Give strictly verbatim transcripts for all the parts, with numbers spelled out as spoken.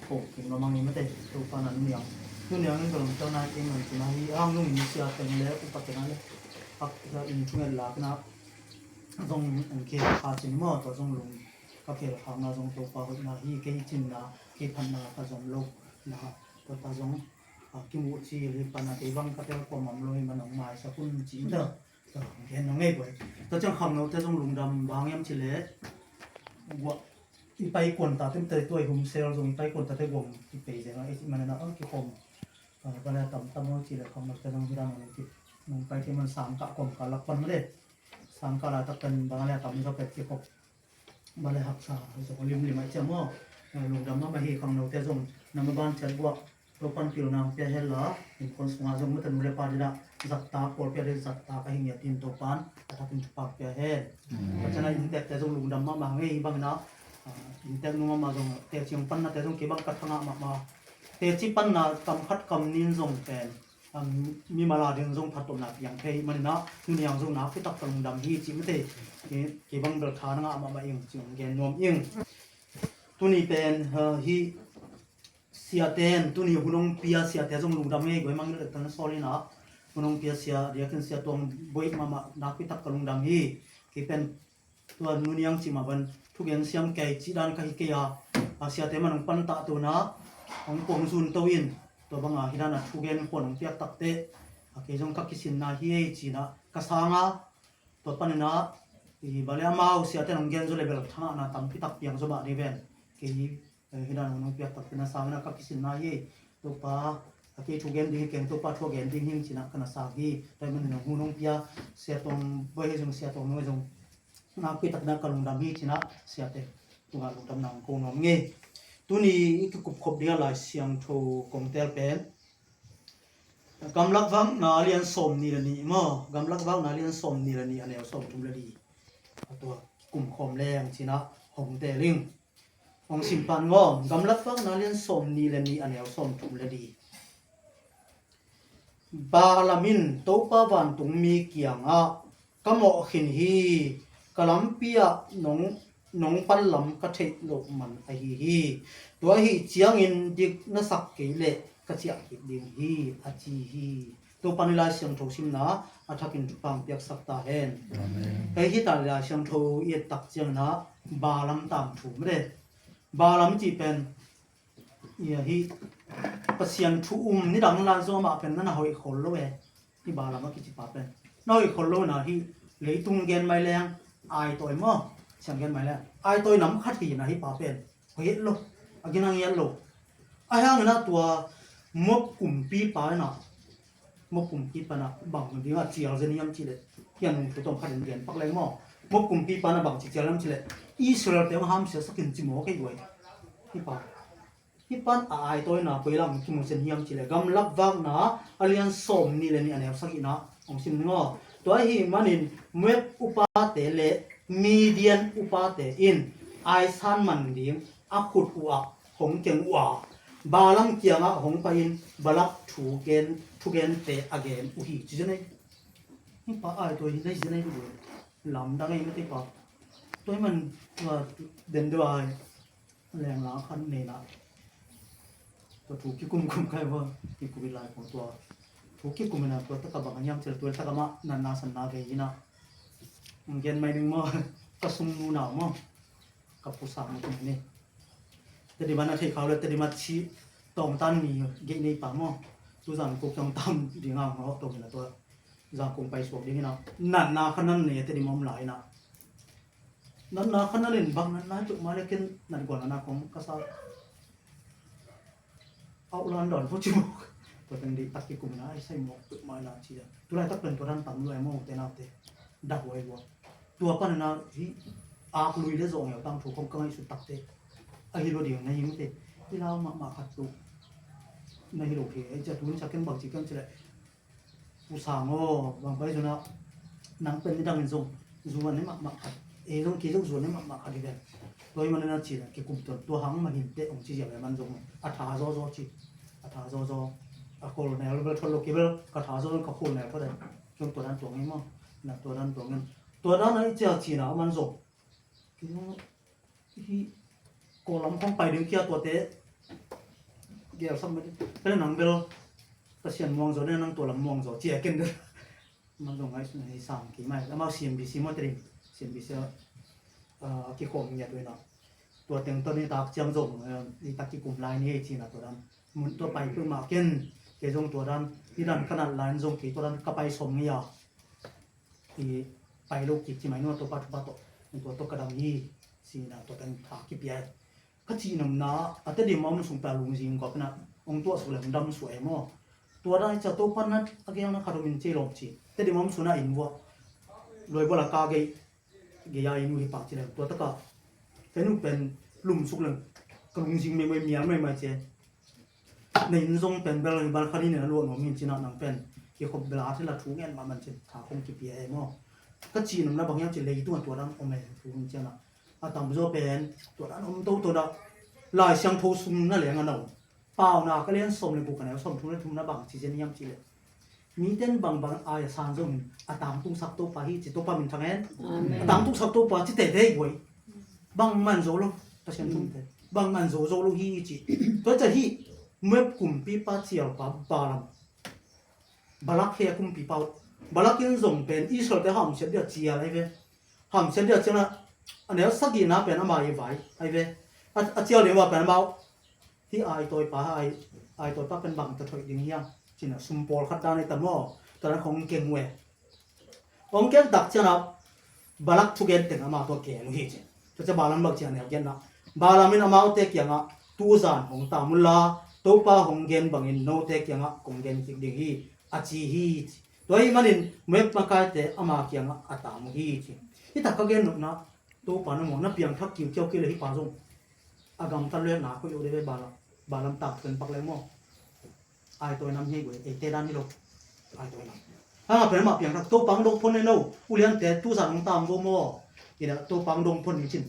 Ko kim lo mang ni mate, Topa na nuniang. Nuniang in tolong tona kim man cina hi, ang nung in sia teng le, upa teng le. Ak, in tunget la kena. Zong ong ke kha cin mo, to zong lung. Ka kel kha na zong Topa hoih na hi, kei cin na, kei phan na ka zom lo. Na, Topa zong, a, kimu ci li pa na kei bang ka tel ko mam lo hi man ong mai sa kun ci ta. Gen nong ngei boy. Ta chang kham no te zong lungdam bang yam ci le. Gua. I pai kuan ta tem te tuai hum sel zong i pai kuan ta te guang i pei zeng a i ci man na a ki khom. A, ba le tam tam no ci le kham no te zong hi ram no ki. Nong pai te man sang ka kom ka lak pan le. Sang ka la tak pen bang le tam ka pet ki khop. Ba le haksa zong lim lim a i ci a mo. A, lungdam ma ma hi kham no te zong. Na ma ban chat gua. Topan pilna hong pia hen la, innkuan sungah zong mutanu le pa dida zattak, pawlpi a dida zattak a hi ngiat in Topan a thakin thupha pia hen. Ka cana inntek te zong lungdam mahmah ngei hi bangin a, a, inntek nu mahmah zong teci hong panna te zong kei bang ka thangah mahmah. Teci panna kam khat kam nin zong pen, a, mimal a ding zong phattuamna piang thei manin a, tuni ang zong nakpi tak ka lungdam hi cih mate, kei, kei bang bel tha na ngah mahmah ing cih hong gen nuam ing. Tuni pen, a, hi, siate in tuni hun hong pia siate zong lungdam ngei guai mang le tan sawl in a, hun hong pia sia diakin sia tuang boih mahmah nakpi tak ka lungdam hi. Kei pen tua nuniang ci mah ban thugen siam kei ci dan ka hi kei a, a siate man hong pan tah tuna hong kuang zun to in tua banga hi dan a thugen kuan hong piak takte a kei zong ka kisinna hi ei cina ka sang a, tua panin a i ba le amau siate in hong gen zo le bel thangahna tampi tak piang zo mah dei ven. Kei hi, eh, hi dan hong piak tak pen a sang in a ka kisinna hi ei. Topa a kei thu gen ding hi keng Topa thu gen ding hing cina ka na sang hi. Tua hi manin a hun hong pia sia tuang boih hi zong sia tuang nuai zong nakpi tak na ka lungdam hi cina siate tungah lungdam nang ko nuam ngei. Tuni i kikup khop ding a Lai Siangtho kong tel pen Gamlak Vakna lian sawm ni le ni maw? Gamlak Vakna lian sawm ni le ni a neu sawm thum le ni. A tua kum khawm leng cina hong teling. Hong simpan ngawm. Gamlak Vakna lian sawm ni le ni a neu sawm thum le ni. Balaam in Topa vantungmi kiangah ka mawh khin hi, ka lampi ah nong, nong pan lam ka theih loh man ahi hi. Tua ahi ciangin dik na sak kei leh ka ciah kik ding hi, a ci hi. Topa ni Lai Siangtho simna a thakin thupha hong piaksak ta hen. Amen. Hei hi ta Lai Siangtho i et tak ciangin a Balaam tangthu mede. Balaam cih pen Ia hi Pasian thu um nidang lai zong amah pen na na hoih khol lo e. Hi Balaam a kici pa pen na hoih khol lo na hi. Leitung gen mai leng aitawi maw? Sian gen mai leng aitawi nam khat hi na hi pa pen hoih lo. A gina ngiat lo. A hiangin a tua Moab kumpi pa ina Moab kumpi pana bang dinga cial zen hiam cileh, hian hong thu tawm khatin gen pak leng maw? Moab kumpi pana bang ci cial hiam cileh, Israel te hong hamsia sakin ci maw kei guai. Hi pa, hi pan a aitawina koi lam kimu zen hiam cileh, Gamlak Vakna a lian sawm ni le ni a neu sagihna hong sim ni maw? Tua hi manin Moab upate le Midian upate in aisan man ding a khut uh ah hong keng uh a, Balaam kiangah hong pai-in Balak thugen, thugente a gen uh hi ci zen ei. Hi pa ai tua hi dai zen ei lu lamdang ei mate pa. Tua hi man tua den dua ai leng la khan nei na. Tua thu kikum kum kai va kikum i lai ko tua thu kikum i na tua taka bang hiam cel tua taka ma nan na san na ve hi na. Gen mai ding maw? Ka sung nu na maw? Ka pu sang tung ni. Tedim a na thei khau le Tedim a chi tawng tan mi gei nei pa maw? Tu zan kuk tawng tan ding a ngawh tawng na tua zan kung pai suak ding ina. Nan na kha nan nei Tedim om lai na. Nan na kha nan in bang nan na tuk ma le ken nan guan na kong ka sa. Au lan don fu ci mawk. Tua teng dei tak kikum ina ai sai mawk tuk mai na ci da. Tulai tak pen tua dan tam luai mawk te nau te. Dak wai wak. Tua pan na hi ak lui le zong yau tang thu kong ka ngai su tak te. A hi lo ding na hi mu te. Hi lau ma ma khat tu. Na hi lo ke. Ai ca tu ni ca ken bang ci ken ci le. Pu Sang aw, bang pai zuna nang pen ni dangin zong zuan ni mahmah khat. Ei zong kei zong zuan ni mahmah khat hi den. Tua hi man na ci na kikum tuan tua hang mah hin te ong ci ziau man zong a tha zaw zaw ci. A tha zaw zaw. A khol nel bel thot lo kei bel ka tha zaw zong ka khol nel thot den. Kiong tua dan tuang hi maw? Na tua dan tuang in. Tua dan a i cia ci na man zong. Kei zong hi ko lam khong pai ding kia tuate Gel sam mah ding. Kale nang bel Pasian muang zaw ne, nang tua lam muang zaw cia ken de. Amah zong ngaihsun hi sam kei mai. Amah C M B C maw te ding. C M B C a kikhawm ngiat uh ina. Tua teng tawh ni tak ciang zong i tak kikum lai ni ei cina tua dan. Mun tua pai peuhmah ken kei zong tua dan. Ni dan ka nat lai zong kei tua dan ka pai sawm ngi a. I pai lo kik ci mai nua tua pa thu pa tawh. Tua tawh ka dam hi. Cina tua teng tha kipia. Ka cih nopna a Tedim a om sung pia lungzing kua pina hong tuah suk le hong dam suah e maw? Tua dan i cia Topa na a gelna khat om in cei lawm ci. Tedim a om suna inn vuah luai bual a ka gei gei a inn uh hi pah ci le tua taka ken uh pen lum suk le ka lungzing meimai mial meimai ce. Na inn zong pen bel hi bal khan in a luah nuam hin cina nang pen kikhop bel a thila thu ngen mah man cin tha khong kipia e maw? Ka cih nopna bang hiam ci leitung a tua dan om e thu hin ciana. A tamzaw pen tua dan om toto dah Lai Siangtho sung na leng a na om. Paunak a lian sawm le guk a neu sawm thum le thum na bang ci zen hiam ci le. Miten bangbang ai a san zongin a tangtungsak Topa hi ci Topa min thang hen. Amen. A tangtungsak Topa ci tete hi guai. Bang man zo lo. Pasian thum te. Bang man zo zo lo hi ci. Tua ca hi Moab kumpipa cialpa Balaam. Balak he a kumpipa uh. Balak in zong pen Israel te hamsiat dia cial ai ve. Hamsiat dia cial na a neu sagihna pen ama i vai ai ve. A, a cial ding va pen amau. Hi ai tawipa ai, ai tawipa pen bang ta thoih ding hiam? Cina sum pawl khat dan ai ta maw? Ta dan khong keng uh e. Hong keng tak ciana Balak thugen teng ama tua keng uh hi ci. Tua cia Balaam bang ci a neu genna. Balaam in amaute kiangah tuzan hong tam unla Topa hong gen bangin note kiangah kong gen kik ding hi a ci hi ci. Tua ahih manin Moab makaite ama kiangah a tam uh hi ci. Hi tak ka gen nopna Topa na maw na piangthak kiukiau kei le hi pa zong a gamtat le na koih lo de ve Balaam. Balaam tak pen pak le maw? Ai tawi nam hi guai, eite dan hi lo. Ai tawi nam. Hanga pen mah piang tak Topa hong dong phon ne no. Uliante tuzan hong tam vo maw? Ina Topa hong dong phon ni cin.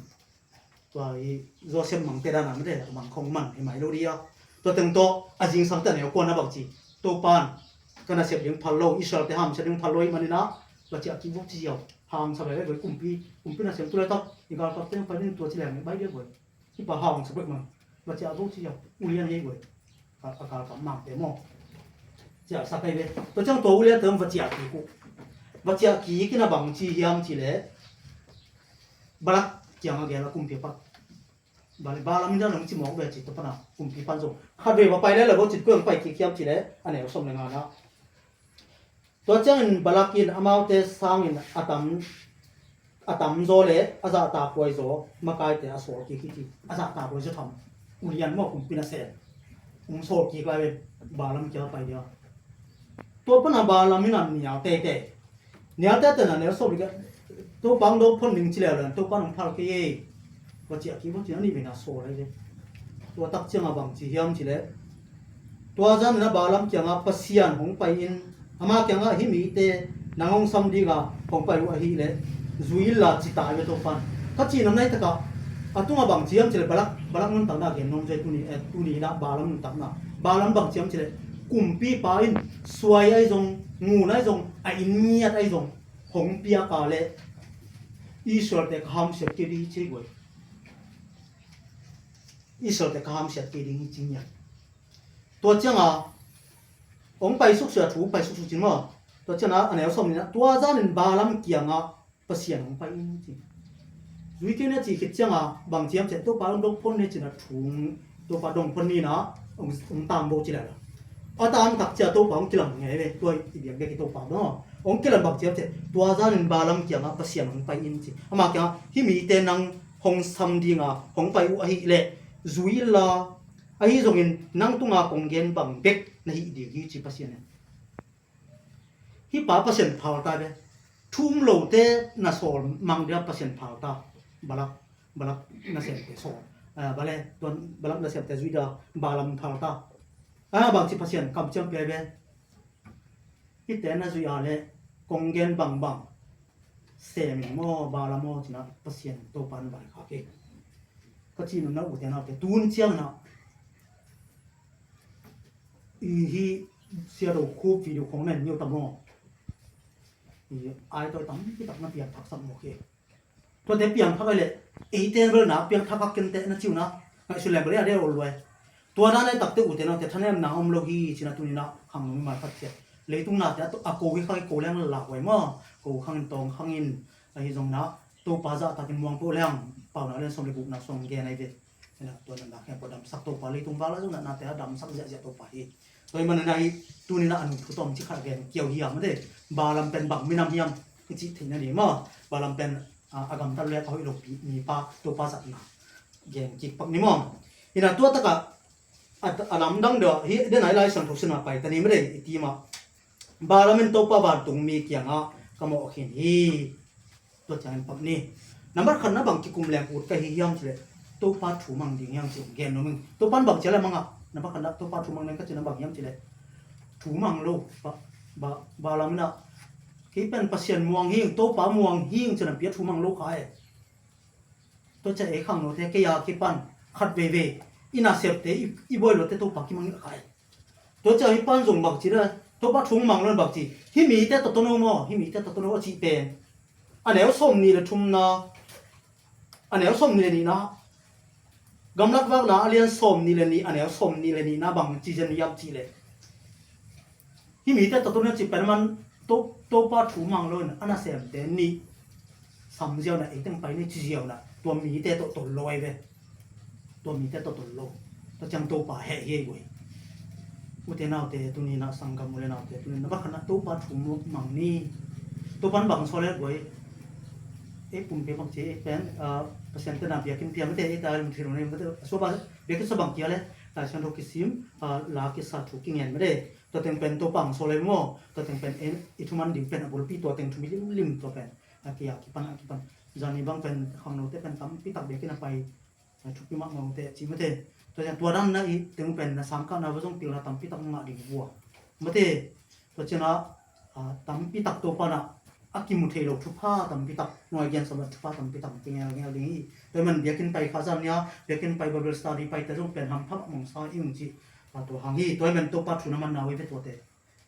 Tua i Joseph mangte dan a mate mang khong man hi mai lo dia. Tua teng tawh a zingsang te a neu kuan a bang ci. Topan ka nasep ding phal lo, Israel te hamsiat ding phal lo hi manina. Tua ciah ki vok ci ziau. Hamsa bai le guai kumpi, kumpi nasem tu le tak. I galkap te hong pai ding tua ci le hang bai dia guai. Hi pa hawng sa bek man. Ba cia zo cia. Ulian hei guai. Ka, ka kal kam mang te maw. Cia sa kai ve. Tua ciang tua ulian te va cia ki ku. Va cia ki kina bang ci hiam ci le. Balak kiang a gel a kumpi pa. Bale Balaam in a nong ci mawk ve ci tua pana kumpi pan zo. Khat ve va pai le la bo ci kuang pai ki hiam ci le. A neu som le nga na. Tua ciangin Balak in amaute sangin a tam, a tam zaw le a zahtak huai zaw makaite a sawl kik hi ci. A zahtak huai zaw tham ulian maw kumpi nasem hong sawl kik lai ve Balaam kia pai dia. Tua pana Balaam in a nial teitei. Nial teitei na neu sawl kik Topa hong dawng phon ding ci leuleu Topa hong phal kei ei. Tua ciah kik tua ciah a nih veina sawl ahi ve. Tua tak ciangah bang ci hiam ci leh tua zanin a Balaam kiangah Pasian hong pai in ama kiangah hih mite nang hong sam dinga hong pai uh ahih leh zui inla ci ta ahi ve Topan. Ka cihna nai takah a tungah bang ci hiam ci leh Balak, Balak nuntakna gen nuam zia tuni, eh, tuni inah Balaam nuntakna. Balaam bang ci hiam ci leh kumpipa in suai ahi zong, ngun ahi zong, a inn ngiat ahi zong hong piak a leh Israel te ka hamsiat kei ding hi ci guai. Israel te ka hamsiat kei ding hi ci ngiat. Tua cianga hong pai suksuk a thu pai suksuk cin maw. Tua cianga a neu sawm nina tua zanin Balaam kiangah Pasian hong pai in ci. Zui kei na ci khit cianga bang ci hiam ci leh Topa hong dong phon ni cina thu Topa dong phon ni na hong, hong tam bo ci lala. A tam tak cia Topa hong kilang ngei ve tua i biak biak i Topa dong. Hong kilang bang ci hiam ci leh tua zanin Balaam kiangah Pasian hong pai in ci. Ama kiangah hih mite nang hong sam dinga hong pai uh ahih leh zui inla ahi zongin nang tunga kong gen bang bek na hih ding hi ci Pasian in. Hih pa Pasian phal ta ve. Thu um lote na sawl mang dia Pasian phal ta. Balak, Balak nasemte sawl. Ah, bale, tuan Balak nasemte zui dia Balaam phal ta. Ah, bang ci Pasian kamciam pia ve. Hihte na zui a leh kong gen bangbang sem in maw Balaam maw cina Pasian Topan vaikhak hi. Ka cih nopna ute naute tun ciangna i hi sia do khup video khong nen nio ta maw. I ai tawi tam kitak na piang thak sak maw khi. Tuate piang thak ai leh eite bel na piang thak hak kente na ciu na. Ngaihsun leng bel a deuh luai. Tua dan a takte ute naute thanemna om lo hi cih na tuni-in ah khangno mimal khat ciat leitung nate a ko hi khang hi ko leng la huai maw, ko khang in tawng khang in ahi zongin ah Topa zahtakin muang peuh leng Paunak lian sawm le gukna sung gen ahi ve. Tua natna khempeuh damsak Topa, leitung val a zong natnate a damsak ziahziah Topa hi. Tua ahih manin ah hih tuni-in ah a nung thu tawm ci khat gen kiau hi a, mate. Balaam pen bang minam hiam i cih theihna ding maw? Balaam pen a gamtat leh a hoih lopi mipa Topa zatna gen kik pak ni maw? Ina tua takah a lamdang deuh hih den a i Lai Siangtho simna pai ta ni, mate, i ti mah. Balaam in Topa vantungmi kiangah ka mawh khin hi. Tua ciangin pak ni. Nambat khatna bang kikum leng ut ka hi hiam cileh Topa thu mang ding hiam ci gen nuam ing. Topa in bang cia le mangah, nambat khatna Topa thu mang ding ka cihna bang hiam cileh thu mang lo. Ba, ba, Balaam in ah kei pen Pasian muang hing, Topa muang hing ci-in a pia thu mang lo kha e. Tua ciang ei khangnote kei a kipan khat veivei i nasepte i, i buai lote Topa kimang hi kha e. Tua ciang hih pan zong bang ci le, Topa thu mang lo in bang ci, hih mite tawh tawno maw, hih mite tawh tawno a cih pen a neu sawmnih le thumna, a neu sawmnih le nihna, Gamlat Vakna a lian sawmnih le nih a neu sawmnih le nihna bang ci zen hiam cih leh, hih mite tawh tawno a cih pen man To, Topa thu mang lo in a nasemte nih sam ziau na, ei teng pai ni ci ziau na, tua mite tawh tawh lo ahi ve. Tua mite tawh tawh lo. Tua ciang Topa heh hi ei guai. Ute naute tuni-in ah sanggam u le naute tuni-in ah nambat khatna Topa thu mang ni. Topa in bang sawl le guai. Ei pumpi bang ci ei pen Pasian tena biakinn pia, mate, ei ta lungthim lo nei, mate, a sua ba biakinn sua bang kia le Lai Siangtho kisim, la kisa, thu kingen, mate. Tua teng pen Topa ang sawl le maw? Tua teng pen en i thuman ding pen a bulpi tua teng thumi limlim tua pen a kia kipan a kipan. Zani bang pen khangnote pen tampi tak biakinn a pai, thupi mahmah ute ci, mate. Tua ciang tua dan na i teng pen na sangkahna va zong pilna tampi tak ngah ding vua, mate. Tua ciang a tampi tak Topa na a kimu thei lo thupha tampi tak, nuai gen sawm thupha tampi tak kingelngel ding hi. Tua hi man biakinn pai kha zan nia, biakinn pai Bible study pai te zong pen hampha mahmah sa i ung ci. Tua hang hi, tua hi man Topa thu na man na ui ve tuate.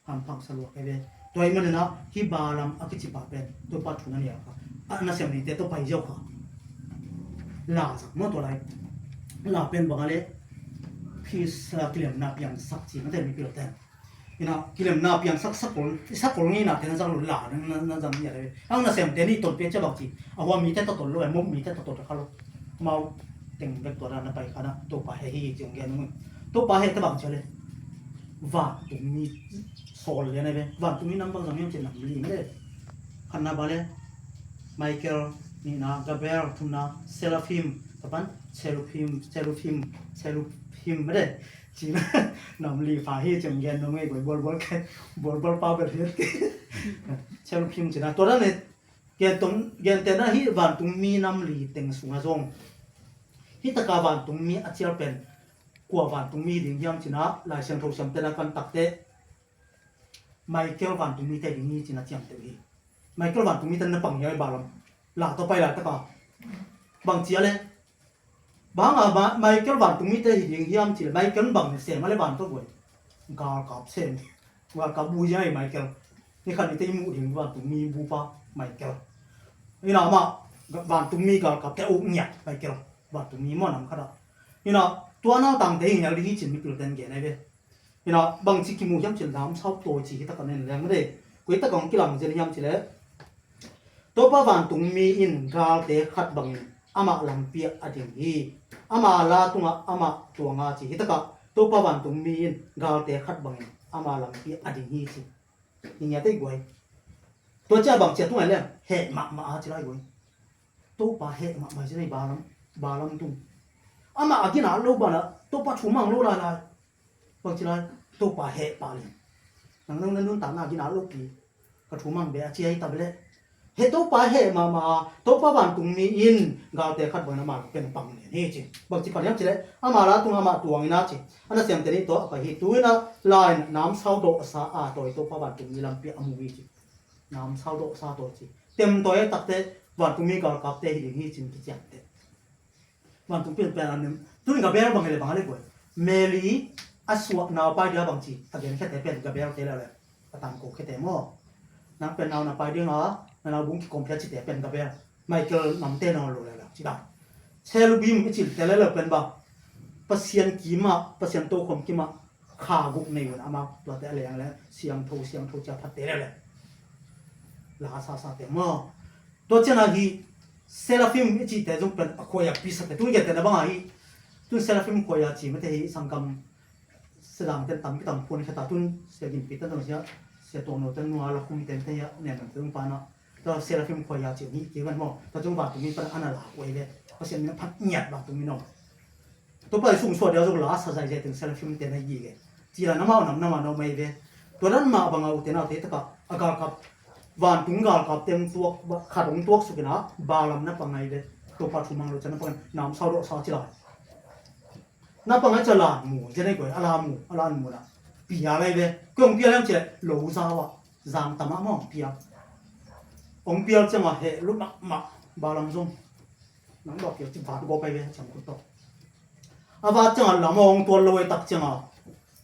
Hampha sa luak ahi ve. Tua ahih manin ah hih Balaam a kici pa pen Topa thu na nia kha, a nasem nite tawh pai ziau kha. La zak maw tua lai. La pen bang a le peace, kilemna piangsak ci, mate, mipil ten. Ina kilemna piangsak, sakol, i sakol ngeina te na zak lo la na, na, na zang nia le. Ang nasemte nih ton pia cia bang ci. A hua mite tawh ton lo, a mop mite tawh ton kha lo. Mau teng bek tua dan na pai kha na, Topa heh hi ci ong gen ung. Topa heh ta bang cia le. Vantungmi sawl lian ahi ve. Vantungmi nam bang zang hiam ci nam li mate. Khatna bang le Michael, nihna Gabriel, thumna Seraphim, kapan Cherubim, Cherubim, Cherubim mate. Cina nam li pha hi ci ong gen nuam ngei guai, bualbual ke, bualbual pa bel hi. Cherubim cina tua dan le. Gentehna hih vantungmi nam li teng sungah zong hih taka vantungmi a cial pen kua vantungmi ding hiam cina Lai Siangtho siamte na kan takteh Michael vantungmite ding hi cina ciamteh uh hi. Michael vantungmite na pang hiam i Balaam la tawh pai laitaka bang cia le Bang a Michael vantungmite hi ding hiam cih le Michael bang sem a le van tawh guai. Galkap sem. Galkap bu hi a hi Michael. Ni khat nite i muh ding vantungmi bupa Michael. Ina amah vantungmi galkapte a uk ngiat Michael. Vantungmi maw nam khat ah. Ina tua nautangte hi ngial ding hi cin mipil ten gen ahi ve. Ina bangci kimu hiam cin lamsau tawi ci hi takah nen leng made. Koi takah hong kilang zen hiam cih leh Topa vantungmi in galte khat bangin amah lampi ah a ding hi. Ama la tungah amah tuanga ci hi takah Topa vantungmi in galte khat bangin ama lampi ah a ding hi ci. Hi ngiat ei guai. Tua cia bangcia tungah leng heh mahmah a ci lai guai. Topa heh mahmah ci lai Balaam, Balaam tung. Amah a ginat lo banah Topa thu mang lo lailai. Bangci lai Topa heh pah lian. Nang nang na nuntakna ginat lopi ka thu mang beh a ci ahi ta bele. Heh Topa heh mahmah a Topa vantungmi in galte khat bangin amah pen pang lian hi ci. Bangci pan hiam ci leh ama la tungah amah tuangin a ci. A nasemte nih tawh a pai hi. Tu-in a la-in namsau dawhsa a tawi Topa vantungmi lampi a mu hi ci. Namsau dawhsa tawi ci. Temtawi a takte vantungmi galkapte hi ding hi cin kiciamte. Vantungmi pen an nem. Tun Gabriel bang hi le bang a le guai. Mary a suah naupai dia bangci a gen khete pen Gabriel te le le a tangko khete maw? Nang pen nau na pai dinga na nau bung kikom khia cite pen Gabriel. Michael namte nawn lo le le ci dan. Cherubim i cil te le le pen bang. Pasian kimah, Pasian tokhom kimah kha guk nei un amah tuate a leng le siangtho siangtho cia phatte leuleu. La sasate maw? Tua ciangah hi Seraphim i cihte zong pen a khuaia pisate tun gentehna bangah hi. Tun Seraphim khuaia ci mate hi sanggam sedang ten tam kitam phun khata tun sia ginpi ten zong sia sia tuang no ten nua la khum ten te hi a nen ten pana. Tua Seraphim khuaia ci hi kiwan maw? Tua zong vantung mi pana ana la khuai ve. Pasian min a phat ngiat vantung mi no. Tua pai sung suat dia zong la sa zai zai teng Seraphim te na gige. Ci la nama nam nama no mai ve. Tua dan ma banga u te na te taka a galkap vantung galkap teng tuak khat ong tuak sukina Balaam na pangai ve. Tua pa thumang lo chan na pangai nam sau do sa ci la. Na pangai cha la mu je nei koi a la mu a la mu na. Pia lai ve. Koi ong pia lam che lo za wa. Zang tama ma ong pia. Ong pia chama he lu mak mak Balaam zong. Nang dawk kir ci vat gawp ai ve a ciang kut tawh. A vat ciangah lam a hong tuan lo ai tak ciangah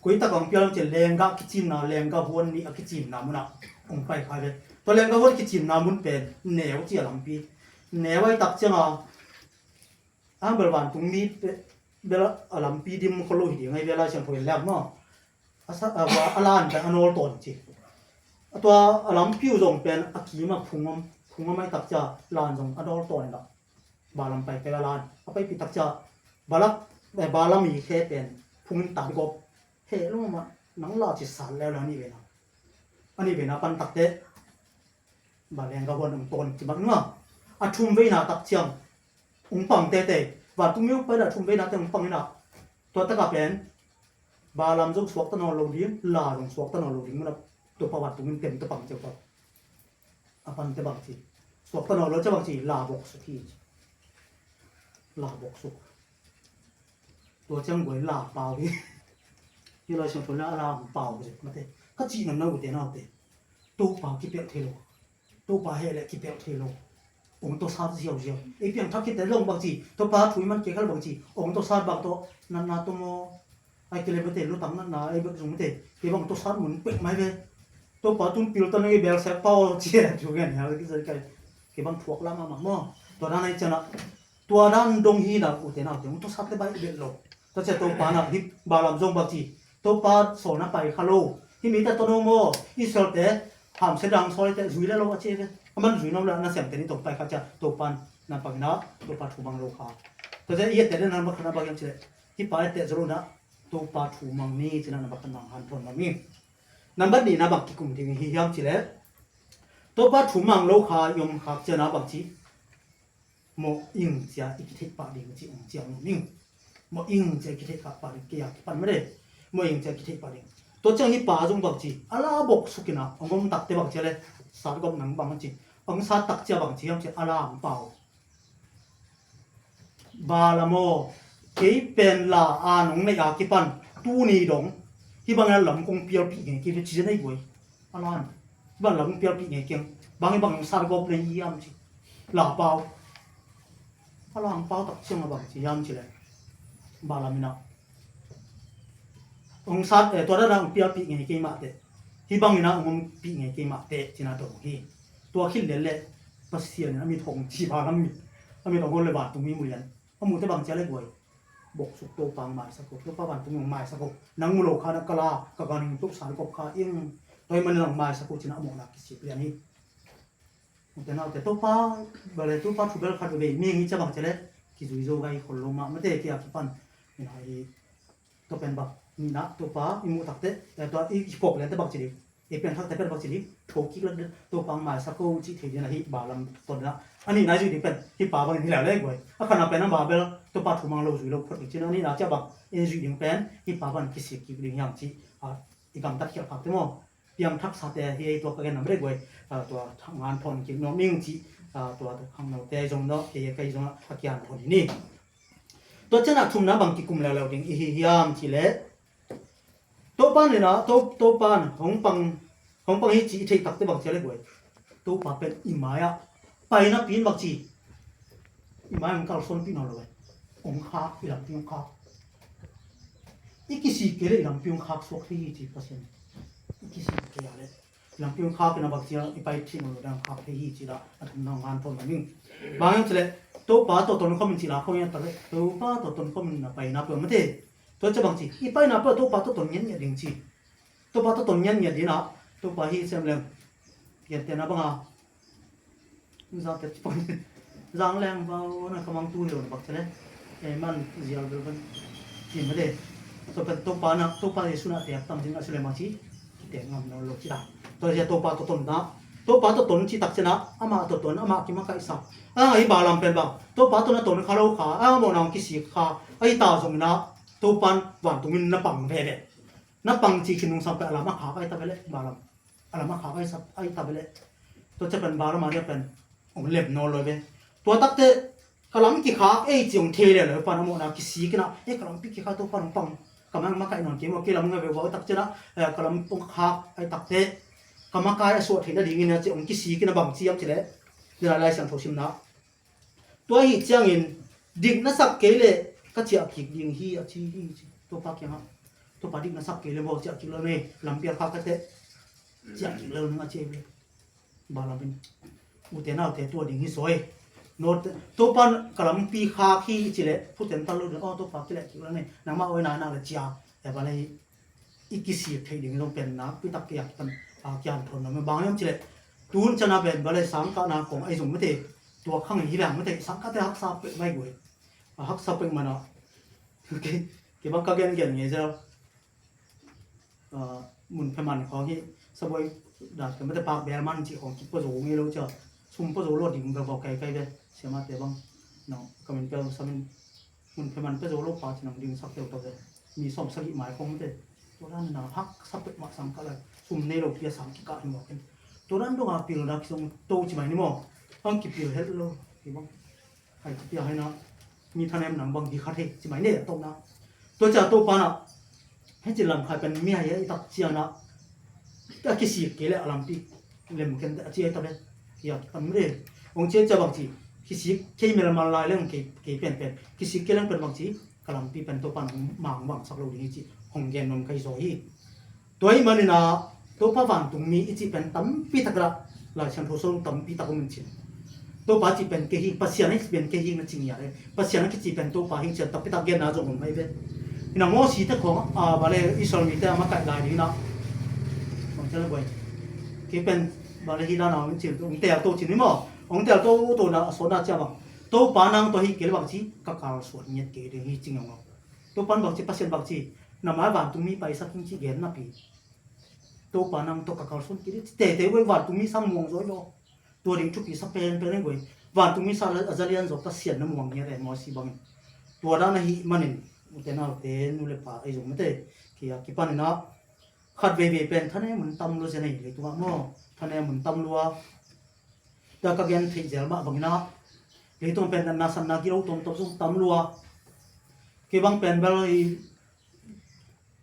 koi tak a hong pial ci lenggah kicinna lenggah huan nih a kicinna munah hong pai kha ve. Tua lenggah huan kicinna mun pen neu ci a lampi. Neu ai tak ciangah a bel vantung mi bel a lampi dim kho lo hi ding ai ve Lai Siangtho in lem maw? A sa a va a lan pen a nawl tawn ci. A tua a lampi uh zong pen a kim a phung om phung om ai tak cia lan zong a nawl tawn in a. Balaam pai pek a lan a paipi tak cia Balak eh, Balaam i khe pen phung in tan gawp he lungmah nang la ci sat leu la ni ve na. A ni ve na pan tak te Ba lenggah huan ong tawn ci bang nua. A thum veina tak ciang ong pang tete. Vantung mi ong paina thum veina te ong pang ina. Tua taka pen Balaam zong suakta nawn lo ding, la zong suakta nawn lo ding muna. Tua pa vantung in tem ta pang ceu pa. A pan te bang ci. Suakta nawn lo ce bang ci, la bok suk hi ci. La bok suk. Tua ciang guai la pau hi. Hi Lai Siangtho na a la hong pau hi mate. Ka cih nam na ute na ute. Topa kipelh thei lo. Topa heh leh kipelh thei lo. Ong tawsat ziauziau. Ei piangthak khit te zong bang ci. Topa thu i man kei khal bang ci. Ong tawsat bang tawh natna tawh maw. Ai kile mate lutang natna ei bek zong mate. Kei bang tawsat mun pek mai ve. Topa tun pil tawh nang i bel sek pau ci. Thu gen hel ki zai kai. Kei bang thuak lam a mak maw. Tua dan ai cianah. Tua dan dong hi na ute naute ong tawsat le bai i bel lo. Tua cia Topa na hi Balaam zong bang ci. Topa sawl na pai kha lo. Hi mite tawh no maw Israel te hamsia dang sawl te zui le lo a ci ve. A man zui no le na siam te ni tong pai kha cia Topa na pang na Topa thu mang lo kha. Tua cia i et te na na bang kha na bang yam ci le. Hi pa et te zo lo na Topa thu mang ni ci na na bang kha na han thon mang ni. Nambat ni na bang kikum ding hi hiam ci le. Topa thu mang lo kha i om khak cia na bang ci. Mawh ing cia i kitheih pah ding ci ong ciang nuam ing. Mawh ing cia i kitheih pah ding kei a kipan made. Mawh ing cia i kitheih pah ding. Tua ciang hi pa zong bang ci a la bok sukina ong om takte bang cia le sat gawp nang bang ci ong sat tak cia bang ci hiam ci a la ang pau. Balaam aw kei pen la a nong neih a kipan tuni dong hi bangin a lam kong pialpih ngei kei ve ci zen ei guai. A lan bang lam pialpih ngei keng bang i bang sar gawp nei hiam ci la pau. A lang pau tak ciang a bang ci hiam ci le bang lam ina ong sat eh tua dana ong pialpih ngei kei mah teh hi bang ina ong ompih ngei kei mah teh cina dong hi. Tua khit le le Pasian in a mit hong ci bang lam mit a mit hong hon le vantung mi mulian a mute bang cia le guai. Bok suk Topa ang maisak ko Topa vantung ang maisak ko nang mu lo kha na kala ka ganing tuk sar gawp kha ing. Toi man ang maisak ko cina a mawhna kisik lian hi. Ute naute Topa bale Topa thu bel khat veve mi ngi cabang cele kizui zo gai khol lo ma mate kia kipan. Ina hi to pen bak ni na Topa i mu takte tua i kipok lente bak cili. I pen thakte pen bak cili tho kik la Topa ang maisak ko ci thei dina hi ba lam ton na. Ani na zui ding pen hi pa bang hi la le guai. A khana pen ang ba bel Topa thu mang lo zui lo phot ding cina ani na cabang in zui ding pen hi pa bang kisik kik ding hiam ci. I gamtat khial khak te maw. Piangthaksate hi ei tua ka gen nam rei guai tua ngan thon kik nuam ning ci tua khangnote zong no kei kai zong a kian thon hi ni. Tua cianah thumna bang kikum leuleu ding i hi hiam ci le Topa nena Topa hong pang hong pang hi ci i theih takte bang cia le guai. Topa pen i mai-ah paina pin bang ci i mai hong kalsuanpih nawn lo eh. Hong khak i lampi hong khak. I kisik kei le i lampi hong khak suak thei hi ci Pasian. I kisik kei a le Lampi hong khak in a bang ci a i pai thei lo dang khak thei hi ci dah a thum nang ngan thon ning. Bang hiam cileh Topa tawh ton khawm in ci la khawng hiam tak leh Topa tawh ton khawm in a pai na peuh mate. Tua ci bang ci i pai na peuh Topa tawh ton ngian ngiat ding ci. Topa tawh ton ngian ngiat ding ah Topa hi sem leng. Pian te na bang a Zang te ci pon. Zang leng bau na kamang tu leu na bak cileh. Ei man zial bel ban. Ci mate. Topa Topa na Topa Jesu na te tam ding a sule ma ci. Te ngam no lo ci da. Tua zia Topa tawh ton na. Topa tawh ton ci tak ci na ama tawh ton ama kimakaihsak. A i Balaam pen bang Topa tawh na ton kha lo kha a mawhna hong kisik kha. A i ta zong na Topan vantung in na pang veve. Na pang ci khin nungsang pen a lam a khak a i ta vele Balaam. A lam a khak a i ta vele. Tua ci pen Balaam a dia pen hong lem nawn lo ve. Tua takte ka lam kikhak ei ci hong thei le lo pan a mawhna kisik in a ei ka lampi kikhak Topan hong pang. Ka mang makaih nawn kei maw kei lam ngai ve ua tak ci na ka lam hong khak a i takte ka makai a suah theih nadingin a ci hong kisik in a bang ci hiam cileh. Nilai Lai Siangtho simna. Tua hi ciangin dik na sak kei leh ka ciah kik ding hi a ci hi ci. Topa kiangah Topa dik na sak kei leh maw ciah kik lo ne lampi a khak ka teh ciah kik lo ning a ci hi. Balaam in ute naute tua ding hi sawi. Topa ka lampi khak hi cileh phuten tal lo ding aw Topa kileh kik lo ne nangmah oi na nak le cia. E bale hi i kisik theih ding zong pen nakpi tak kiak pan a kian thon lo me bang hiam cileh tun cana pen bale sangkahna kong a i zong mate tua khang hi veng mate sangkahte haksa pek mai guai a haksa pek mana kibang ka gen gen ngei zel mun phe man khong hi saboi dat ka mate pak bel man ci khong ki pazo ngei lo cia sum pazo lo ding bel bau kai kai ve siamate bang nang kamin pel samin Mun phe man pia zo lo pa ci nang ding sak teu tau te. Mi sawm sagih mai khong te. Tua dan na hak sa pek mah sang ka lai. Sum nei lo pia sang kikah hi mawk in. Tua dan dong a pil na kisong to ci mai ni maw. Ang kipil het lo. Hi bang. Hai kipia hai na. Mi thanem nang bang hi kha thei ci mai ne to na. Tua cia to pa na. Hei ci lam khai pen mi hai i tak cia na. A kisik kei le a lampi lem ken a ci ai ta le. Ia pan mre. Ong cia cia bang ci. Kisik kei mel mal lai leng kei kei pen pen. Kisik kei leng pen bang ci. Ka lampi pen Topa nang mang bang sak lo ding hi ci. Hong gen nom kai zo hi. Tua hi manin a Topa vantung mi i ci pen tampi tak la. Lai Siangtho sung tampi tak om in ci. Topa ci pen kei hi, Pasian a ci pen kei hi na ci ngia le. Pasian a kici pen Topa hi cian takpi tak genna zong om mai ve. Ina Mosi te khong a bale Israel mi te a makaih lai ding na. Bang cian le buai. Kei pen bale hi dana hong cin, hong tel to cin ni maw. Hong tel to to na a sawna cia bang. Topa nang to hi kei le bang ci ka kalsuan ngiat kei ding hi cing ong. Topa bang ci Pasian bang ci. Na mai vantung mi paisak hing ci gen napi. Topa nang to ka kalsuan kei ding ci tete buai vantung mi sang muang zo lo. Tua ding thupi sa pen pen guai. Vantung mi sa a zalian zo Pasian na muang ngiat e Mosi bangin. Tua dan ahi manin ute naute nu le pa ei zong mate. Kia kipan ina khat veivei pen thane mun tam lua zen ahi leitungah maw. Thane mun tam lua. Tua ka gen theih zel mah bangina leitung pen natna sanna gilo tomtom zong tam lua. Kei bang pen bel i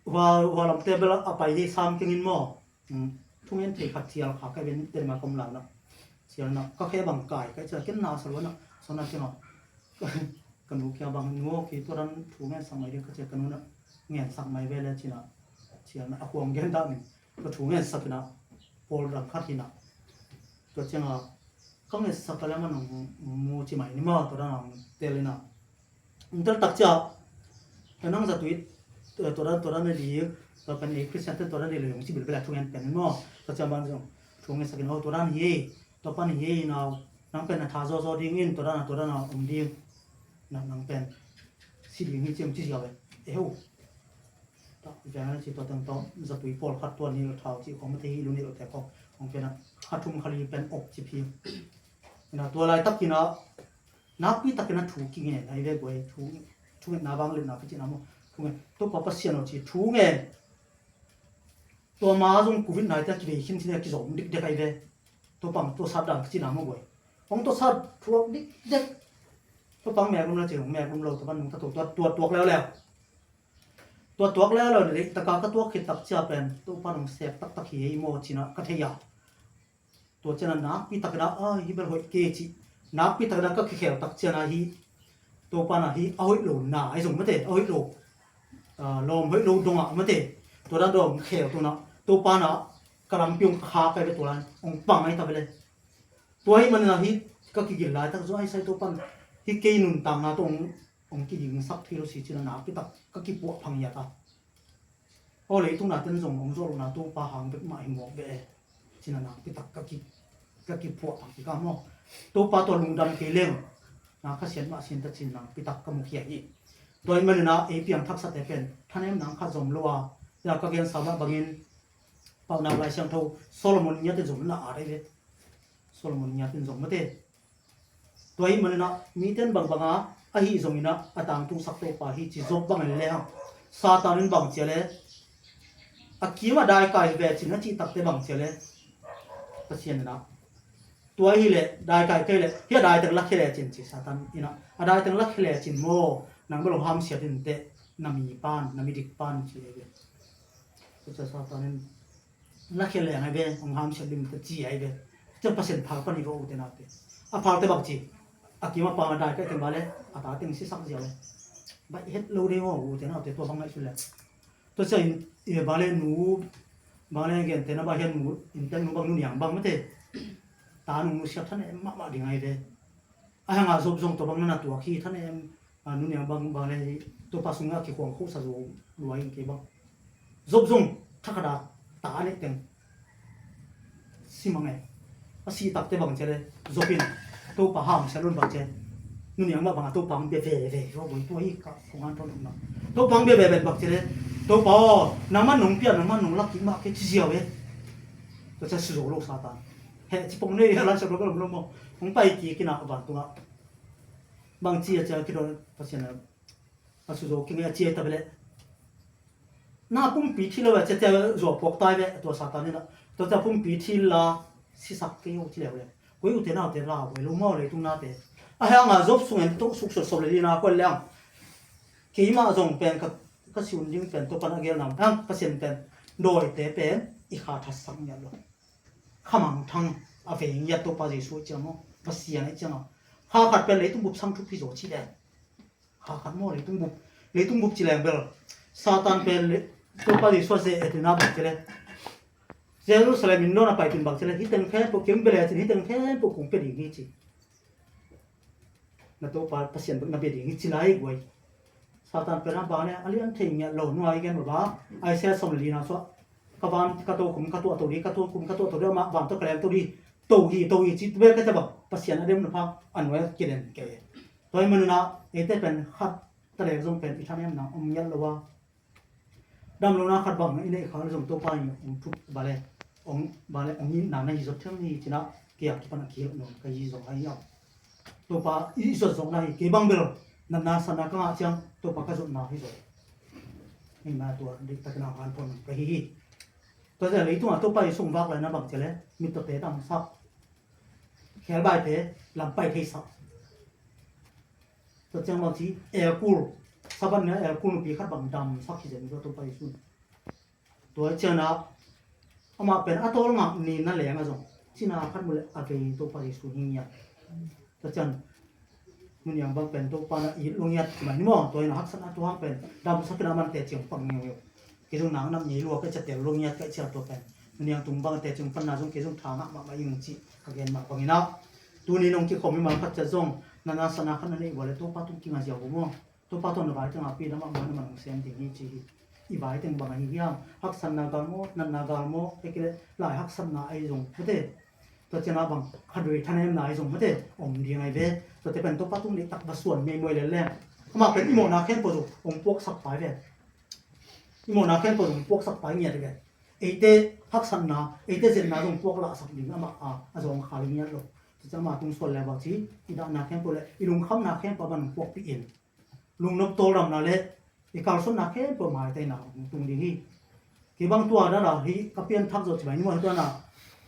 hua hua lamte bel a pai hi sam kengin maw. Thungen thei khat cial kha ka ben ten ma kom lana cialna ka khe bang kai ka cial ken na sa luana sona cial ka nu kia bang nu ki to dan thungen sang mai ding ka cial ka nu na ngen sak mai ve le cina cialna a huang gen da min ka thungen sak ina pol dang khat hina to cianga ka ngen sak ka le man mu ci mai ni ma to dan ang tel ina Ntel tak cia. Nang zatui todan todan a di ka pen ei Christian ten todan di lo yong ci bilbel a thungen pen mo. Ka cia ban zong thungen sakin ho todan hi. Topan hi nau. Nang pen a tha zo zo ding in todan a todan a om ding. Nang nang pen si ding hi ciam ci sia ve. Eheu. Ta veng ci to teng to zatui pol khat tuan hi lo thau ci khong ma te hi lu ni lo te khong. Khong pen a kha thum kha li pen op ci phi. Ina tua lai tak ina Nakpi takin a thu kingen ahi ve guai thu thu ngen na bang len na ka cina mo thu ngen to pa Pasian aw ci thu ngen. Tua ma zong covid nai te a kivei khin cina kizom dik dek ahi ve. To pang to sat dan ka cina mo guai. Ong to sat thuak dik dek. To pang mek lum la ci ong mek lum lo to pan nung ta to tua tua tuak leo leo. Tua tuak leo leo le taka ka tuak khit tak cia pen to pan ong sek tak tak hi hei mo cina ka thei a. Tua cian a nakpi takin a hi bel hoih kei ci nakpi takin a ka kikhel tak cian a hi Topa na hi a hoih lo na a hi zong mate a hoih lo lawm hoih lo dong ah mate tua dan dong khel tuna Topa na Ka lampi hong khak ai ve tua lai, hong pang ai ta ve le. Tua ahih manin ah hih ka kigin laitak zong ai sai Topa'n hih kei nuntakna tawh hong, hong kigingsak thei lo si cin a nakpi tak ka kipuah phang hiat a. Aw leitung nate'n zong hong zuah lohna Topa hang bek mah hi mawk ve e. Cin a nakpi tak ka ki, ka kiphuah phang kik a maw. Topa tawh lungdam kei leng na khasiat mah sin ta cin nakpi tak ka mukhia hi. Tua ahih manin ah ei piangthaksate pen thanemna khat zom lo a, tua ka gensa mah bangin Paunak Lai Siangtho Solomon ngiat in zong na at ai ve. Solomon ngiat in zong mate. Tua ahih manin ah mite'n bangbang a, ahi zongin ah a tangtungsak Topa hi ci Job bang en le hang. Satan in bang ci a le, a kim ah daikai hi ve cin a cih takte bang ci a le, Pasian in ah tua ahih leh daikai kei leh hih a daiteng lakhia le cin ci Satan in ah, a daiteng lakhia le cin maw, nang bel hong hamsiat in teh, na mipa'n, na midik pa'n ci ai ve. Tua ciang Satan in lakhia leng ai ve, hong hamsiat lim ta ci ai ve. Tua ciang Pasian phal pan hi ve ute naute. A phalte bang ci, a kim a pang a daikai teng bang le, a ta teng sisak ziau le. Baih het lo ding aw ute naute, tua bang ngaihsun le. Tua ciang in, i bang le nu, bang le gente na bang hian nu, inntek nu bang nu niang bang mate. Ta nung nusiat thanem mahmah ding ai ve. Ahih hang a Job zong tua bang na na tuak hi thanem, a, nu niang bang, bang le hi, Topa sungah kikhuang khosa zo luai in kei bang. Job zong thakhat a ta a neih teng si mang e. A sih takte bang ci a le, Job in Topa hamsiat lo in bang ci a le, nu niang mah bang a Topa hong bia veve, Job oi tua hi ka khong an thon na. Topa hong bia veve bang ci a le, Topa aw, nangman nong pia, nangman nong lak kik mah kei ci ziau e. Tua ciang si zo lo Satan. Heh ci pong nei, a lan siak lo ka lom lo maw. Hong pai kik in a vantungah. Bang ci a cia kidon Pasian a, a su zo kei nge a cia ta ve le. Na pumpi thil lo ve cia cia zuak puak tai ve tua Satan in a. Tua cia pumpi thil la sisak kei ho ci leu le. Koi ute naute la ve lo maw leitung nate. Ahih hang a Job sung en to suk sot sop le li na koi leng. Keimah zong pen ka, ka si un ding pen Topa'n a gel nam. Hang Pasian pen dawite pen i kha thatsak ngiat lo. Khamangthang a vei ngiat Topa Jesu ciang maw, Pasian a ciang a. Kha khat pen leitung bup sang thupi zaw ci leng. Kha khat maw leitung bup, leitung bup ci leng bel. Satan pen le, Topa Jesu a ze et in a bang ci le. Jerusalem in nawn a pai pin bang ci le. Hih teng khempeuh kim bia le cin hih teng khempeuh kong pia ding hi ci. Na Topa Pasian bek na bia ding hi ci lai guai. Satan pen a bang le a lian thei ngiat lo nua i gen lo ba. Isaiah sawm le li na suah. Ka van ka to kum ka tuah to di, ka tuah kum ka tuah to di, amah van to ka leng to di. To hi, to hi ci tu bek ka ca bang. Pasian a dem na pha, a nuai a kiden kei. Tua ahih manin ah eite pen khat ta lek zong pen i thanemna om ngiat lo a. Dam lo na khat bang i neih khak le zong Topa in hong thup bang le, hong bang le, hong itna na hi zot thei hi cin a, kei a kipan a kihilh nawn ka hi zong ahi a. Topa i zot zong na hi, kei bang bel natna satna ka ngah ciang Topa ka zotna hi zong. Hih na tua deihtakin a hanpon ka hi hi. Tua zia leitung a Topa i sung vak lai na bang ci le, mittawte damsak, khelbaite lampai theisak. Tua ciang bang ci, elkul, Sabbath ni a elkul nupi khat bang damsak hi zen tua Topa Jesu. Tua ciang a, amah pen a tawlngak ni na leng a zong cina khat mu le a vei Topa Jesu hi ngiat. Tua ciang nu niang bang pen Topa na it lo ngiat ci mai ni maw, tua in a haksatna tua hang pen damsak in a man teci hong pang ngiungeu. Kei zong nang nam ngei lua ka cia tel lo ngiat ka cia tua pen. Nu niang tung bang teci hong panna zong kei zong tha ngah mahmah ing ci ka gen mah bangin a. Tuni nong kikhawm hi mah khat cia zong natna satna khat na neih ua le Topa tung kinga ziau uh maw. Topa tawh na vai teng a pi lam ah mawhna man hong sem ding hi ci hi. I vai teng bang ahi hiam? Haksatna gal maw, natna gal maw, kei kei le lai haksatna ahi zong mate. Tua ciang a bang khat vei thanemna ahi zong mate om ding ahi ve. Tuate pen Topa tung deihtak va suan mei muai lel leng. Amah pen i mawhna khempeuh zong hong puaksak pai ve. I mawhna khempeuh zong hong puaksak pai ngiat ve. Eite haksatna, eite zetna zong puak lahsak ding amah a, a zawng khal ngiat lo. Tua ciang amah tung suan le va ci, i dahna khempeuh le i lungkhamna khempeuh a ban hong puakpih in. Lungnop tawldamna le i kalsuanna khempeuh maitaina hong tung ding hi. Kei bang tua dala hi ka pianthak zawh ci mai ni maw hi tuana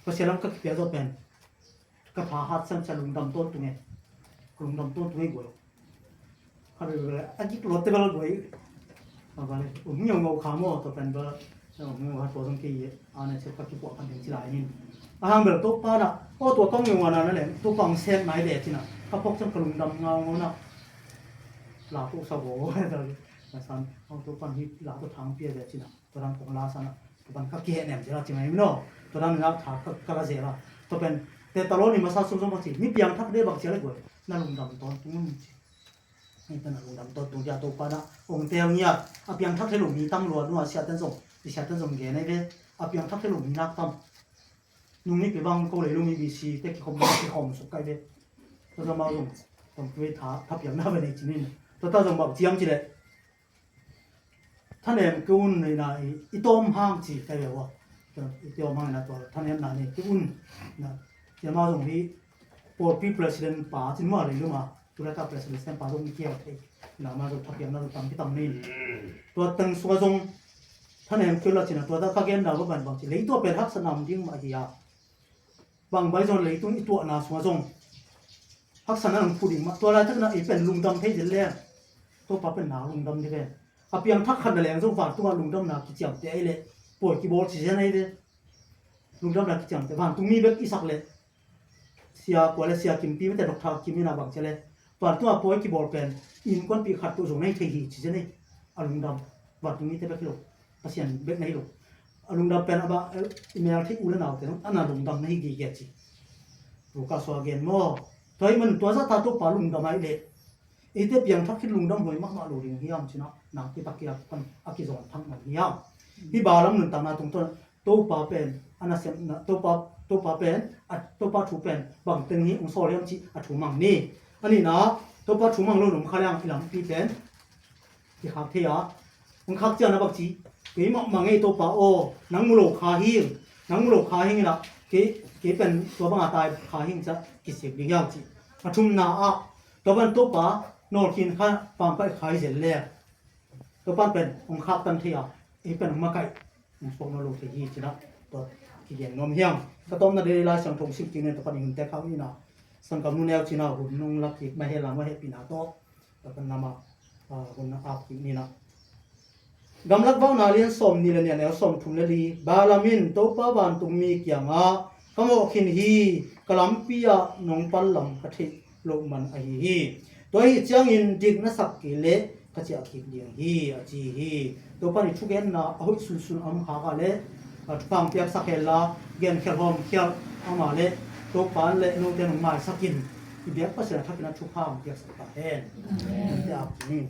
Pasian lam ka kipia zawh pen ka tha hat siamsia lungdam tawntung e. Ka lungdam tawntung e guai. Ka bel a gik luat te bel guai. Ka bel um ngiau ngau kha maw tua pen bel. Tua zong kei a na ciat ka kipuah khat ding ci lai in. A hang bel Topa na, aw tua ka ngiau ngau na na leng Topa hong sek nai ve cina ka phawk ciang ka lungdam ngau ngau na. La tuk sa vo na san, aw Topa hi la tuk thang pia ve cina. Tua dang kong la sa na. Ka ban ka kihehnem zel a ci mai mi no. Tua dan na tha ka ka zel a. Tua pen te talon i masa sum sum a ci. Mi piangthak de bang sia le guai. Na lungdam tawntung un ci. Hei pen a lungdam tawntung dia Topa na ong tel ngiat. A piangthak thei lo mi tam lua nua siaten zong. I siaten zong gen ei ve. A piangthak thei lo mi nak tam. Nung ni pi bang ko leilung i B C te kikhom kikhom suk kai ve. Tua zong mau zong. Tong kui tha tha piang na ve nei ci ni. Tua ta zong bang ciam ci le. Thanem kei un nei na i i tawm hang ci kai ve ua. I tawm hang na tua thanem na nei kei un na. Tia mau zong hi. Pawlpi president pa cin mua leilung a. Tulata president pa zong i kiau thei. Na ma zong tha piang na zong tam ki tam nei. Tua teng sua zong Thanem keu la cina tua ta ka gen dau ka ban bang ci lei tua pen haksa nam ding mah hi a. Bang bai zon leitung i tuahna sungah zong haksa na nang phu ding mah tua laitak na i pen lungdam thei zel leng. Topa pen na lungdam ding ven. A piangthak khat na leng zong vantung a lungdamna kiciamte ei leh pawi kibawl ci zen ei ve. Lungdamna kiciamte vantung mi bek i sak leh Sia kua le Sia Kimpi mete Doctor Kim ina bang cia le vantung a pawi kibawl pen innkuanpih khat tuh zong na hi thei hi ci zen ei. A lungdam vantung mite bek hi lo. Pasian bek na hi lo. A lungdam pen a ba i mel thei u le naute zong ana lungdam na hi gige ci. Luka sua gen maw? Tua hi man tua zah ta Topa lungdam ai leh eite piangthak khit lungdam huai mahmah lo ding hiam cina nang kitak kia kan a kizawng thang man hiam? Hi ba lam nuntakna tungtawn Topa pen a nasepna Topa Topa pen a Topa thu pen bang teng hi ong sawl hiam cih a thu mang ni. A nihna Topa thu mang lo nung kha liang i lampi pen i khak thei a ong khak ciang na bak ci kei mah mang ei Topa aw nang mu lo kha hing nang mu lo kha hing ina kei kei pen tua banga tai kha hing ca kisik ding hiam ci. A thumna ah tua ban Topa nawlkhin kha pangpaih kha hi zel le Topa pen ong khak tan thei a ei pen ong makaih ong suak nawn lo thei hi cina tua kigen nuam hiam? Ka tawmna dei Lai Siangtho sim kik nen tua pan i hunte khak nina sangkam nu neu cina hun nung lak kik mah hela mah hehpihna tawh tua pan nama hun na ap kik nina. Gamlak vakna lian sawm ni le nia neu sawm thum le li Balaam in Topa vantungmi kiangah ka mawh khin hi ka lampi ah nong pan lam ka theih loh man ahi hi. Tua hi ciangin dik na sak kei leh ka ciah kik ding hi a ci hi. Topa nih thugenna a hoih sunsun a om khak ah le a thupha hong piaksak hen la genkhial hawmkhial ama le Topa le note nong maisak in i biak Pasian a thakin a thupha hong piaksak ta hen. Te ak ni.